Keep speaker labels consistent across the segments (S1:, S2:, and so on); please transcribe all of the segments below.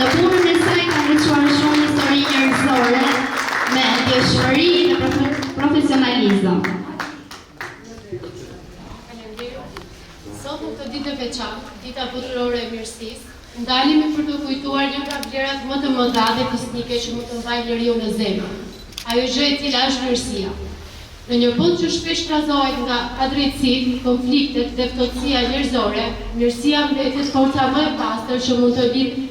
S1: Në punën e saj ka ndriçuar shumë histori njerëzore me ndjeshmëri dhe profesionalizëm.
S2: Faleminderit. Sot në këtë ditë të veçantë, Dita Botërore e Mirësisë, ndalemi për të kujtuar një nga vlerat më të mëdha dhe fisnike që mund të mbajë njeriu në zemër, ajo gjë e cila është mirësia. Në një botë që shpesh trazohet nga padrejtësitë, konfliktet dhe ftohtësia njerëzore, mirësia mbetet forca më e pastër që mund të lidhë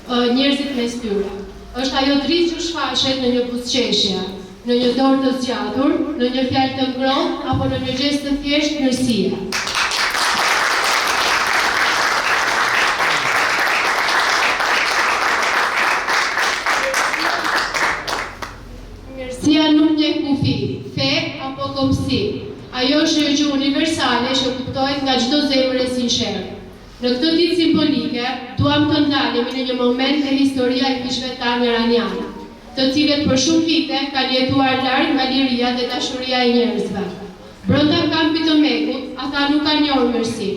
S2: njerëzit mes tyre. Është ajo dritë që shfaqet në një buzëqeshje, në një dorë të zgjatur, në një fjalë të ngrohtë apo në një gjest të thjeshtë mirësie. Mirësia nuk njeh kufi, fe apo kombësi. Ajo është një gjuhë universale që kuptohet nga çdo zemër e sinqertë. Në këtë ditë simbolike, duam të ndalemi në një moment te historia e miqve tanë iranianë, të cilët për shumë vite kanë jetuar larg nga liria dhe dashuria e njerëzve. Brenda kampit të MEK-ut, ata nuk kanë njohur mirësi.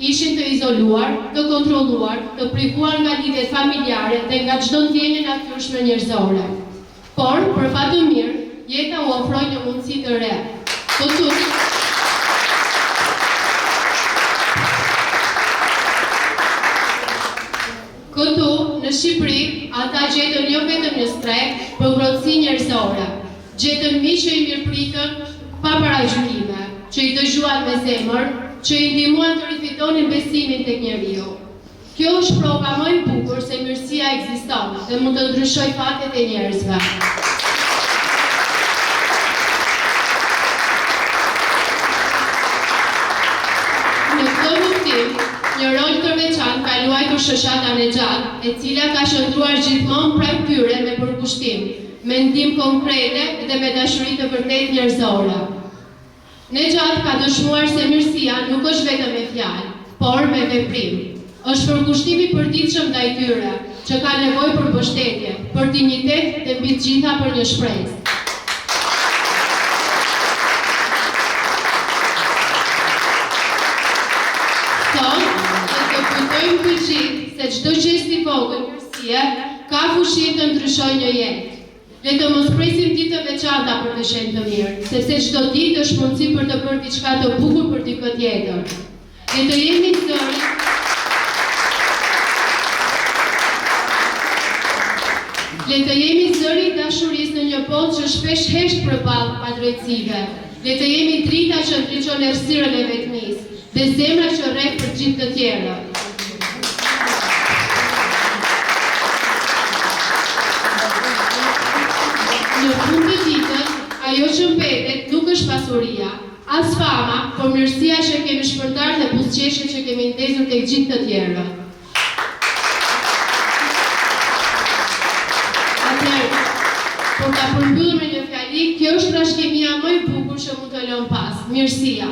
S2: Ishin të izoluar, të kontrolluar, të privuar nga lidhjet familjare dhe nga çdo ndjenjë e natyrshme njerëzore. Por, për fat të mirë, jeta u ofroi një mundësi të re. Këtu, Këtu, në Shqipëri, ata gjetën jo vetëm një strehë, por ngrohtësi njerëzore. Gjetën miq që i mirëpritën pa paragjykime, që i dëgjuan me zemër, që i ndihmuan të rifitonin besimin tek njeriu. Kjo është prova më e bukur se mirësia ekziston dhe mund të ndryshojë fatet e njerëzve. Në këtë rrugëtim, një rol të veçantë ka luajtur shoqata Nexhat, e cila ka qëndruar gjithmonë pranë tyre me përkushtim, me ndihmë konkrete dhe me dashuri të vërtetë njerëzore. Nexhat ka dëshmuar se mirësia nuk është vetëm me fjalë, por me veprim. Është përkushtim i përditshëm ndaj tyre, që kanë nevojë për mbështetje, për dinjitet dhe mbi të gjitha për një shpresë. Sot, le të kujtojmë të gjithë se çdo gjest i vogël mirësie ka fuqinë të ndryshojë një jetë. Le të mos presim ditë të veçanta për të qenë të mirë, sepse çdo ditë është mundësi për të bërë diçka të bukur për dikë tjetër. Le të jemi zëri Le të jemi zëri i dashurisë në një botë që shpesh hesht përballë padrejtësive. Le të jemi drita që ndriçon errësirën e vetmisë dhe zemra që rreh për gjithë të tjerët. Në fund të ditës, ajo që mbetet nuk është pasuria, as fama, por mirësia që kemi shpërndarë dhe buzëqeshjet që kemi ndezur tek gjithë të tjerët. Atëherë, për ta përmbyllur me një fjali, kjo është trashëgimia më e bukur që mund të lëmë pas, mirësia.